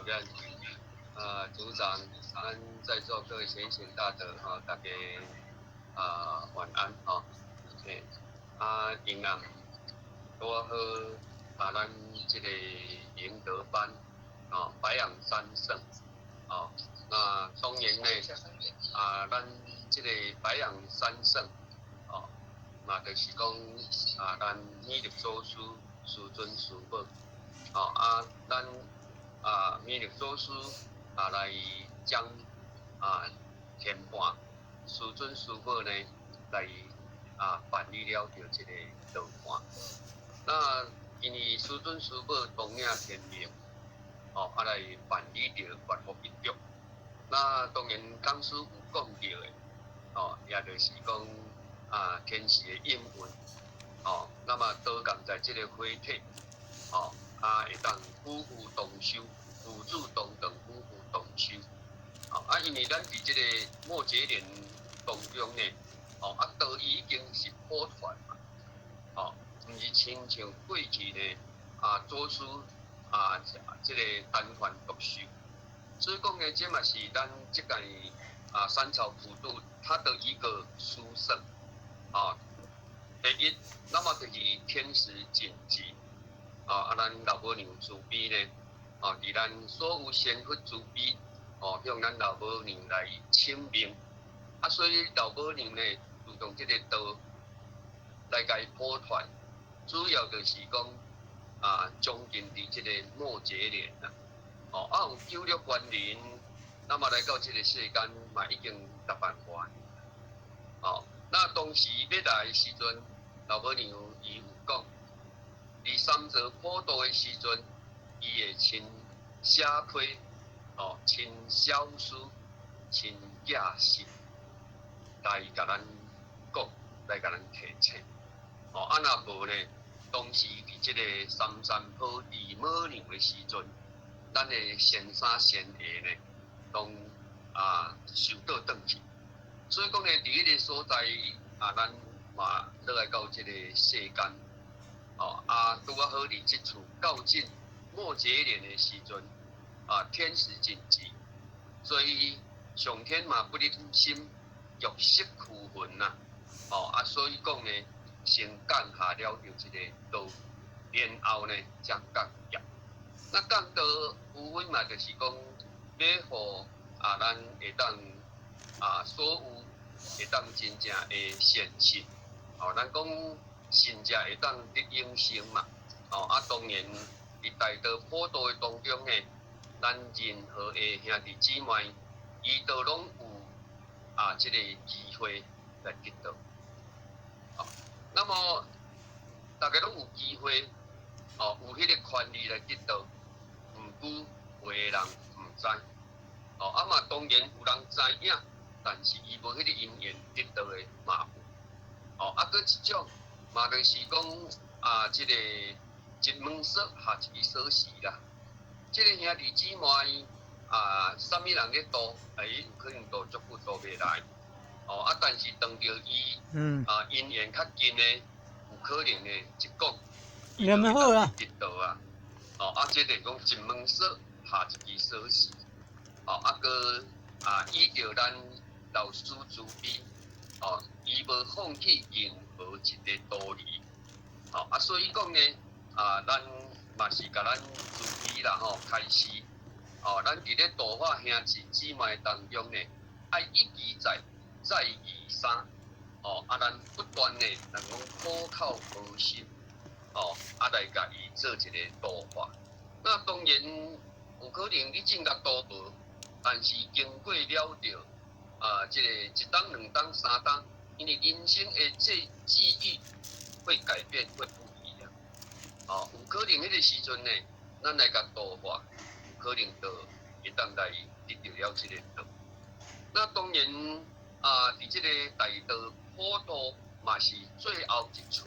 願啊，組長，咱在座各位賢賢大德哈，大家啊晚安哈。欸，啊，英南拄仔好啊，咱這個明德班哦，白養三聖哦，那當然呢，啊，咱這個白養三聖哦，嘛就是講啊，咱彌勒祖師、師尊、師母哦，啊，咱啊彌勒祖師啊來掌啊天盤，師尊師母呢來啊辦理了著這個道盤。那因為師尊師母當領天命，哦，啊來辦理著萬福一族。那當然講師有講著的，哦，也就是講啊天時的應運，哦，那麼道共在這個火體，哦，啊會當夫婦同修，父子同堂，夫婦同修。哦，啊，因為咱佇這個末劫年當中呢，哦，啊，道已經是普傳嘛，哦，毋是親像過去呢，啊，祖師啊，這個單傳獨授。所以講呢，這嘛是咱這屆啊三朝普渡，它的一個殊勝。啊，第一，那麼就是天時緊急，啊，啊，咱老母娘慈悲呢，啊，佇咱所有仙佛慈悲，哦，向咱老母娘來請命，啊，所以老母娘呢，就用這個道來共伊普傳，主要就是講啊，將近佇這個末劫年啦，哦，啊有九六關人，那麼來到這個世間嘛，已經6萬外年，哦，那當時欲來的時陣，老母娘伊有講，佇三座普渡的時陣，伊會親寫批，哦，親小書，親寄信來共咱講，來共咱提醒。哦，啊若無呢，當時佇這個三山坡地母娘的時陣，咱的先生先下呢，攏啊受倒轉去。所以講呢，佇彼個所在啊，咱嘛落來到這個世間，哦啊，拄仔好佇這處較近末劫年的時陣，啊，天時緊急，所以上天嘛不忍心玉色虛魂呐，哦啊，所以講呢，先降下了著這個道，然後呢，才降業。那降道無非嘛，就是講欲予啊，咱會當啊，所有會當真正的善信，哦，咱講信者會當得永生嘛，哦啊，當然佇大道普渡的當中呢，咱任何的兄弟姊妹，伊都攏有啊這個機會來得到。哦，那麼大家攏有機會，哦，有彼個權利來得到，毋過有的人毋知，哦，啊嘛當然有人知影，但是伊無彼個因緣得到的嘛有，哦，啊，閣一種嘛就是講啊，這個一門鎖下一支鎖匙啦。這個兄弟姊妹啊，啥物人咧渡，啊，伊有可能渡足久渡袂來，哦，啊，但是當著伊啊因緣較近的，有可能呢一講，伊就會當得到啊，哦，啊，這就是講一門鎖下一支鎖匙，哦，啊，閣啊依著咱老師慈悲，哦，伊無放棄任何一個徒兒，哦，啊，所以講呢，啊，咱嘛是共咱慈悲啦吼，開示，哦，咱佇咧度化兄弟姊妹當中呢，愛一而再，再而三，哦，啊，咱不斷的人講苦口婆心，哦，啊，來共伊做一個度化。那當然有可能你種甲度無，但是經過了著啊，這個一冬、兩冬、三冬，因為人生的這際遇會改變，會不一樣。哦，有可能彼個時陣呢，咱來共度化，有可能就會當來得著了這個道。那當然啊，佇這個大道普渡嘛是最後一處。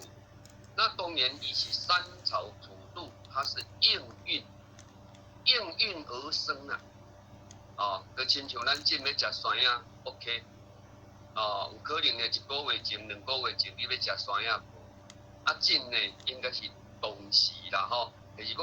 那當然，伊是三朝普渡，它是應運應運而生啊。哦，就親像咱這欲食酸仔，OK。哦，有可能呢，一個月前、2個月前，你欲食酸仔無？啊，這呢應該是同時啦，吼，就是講。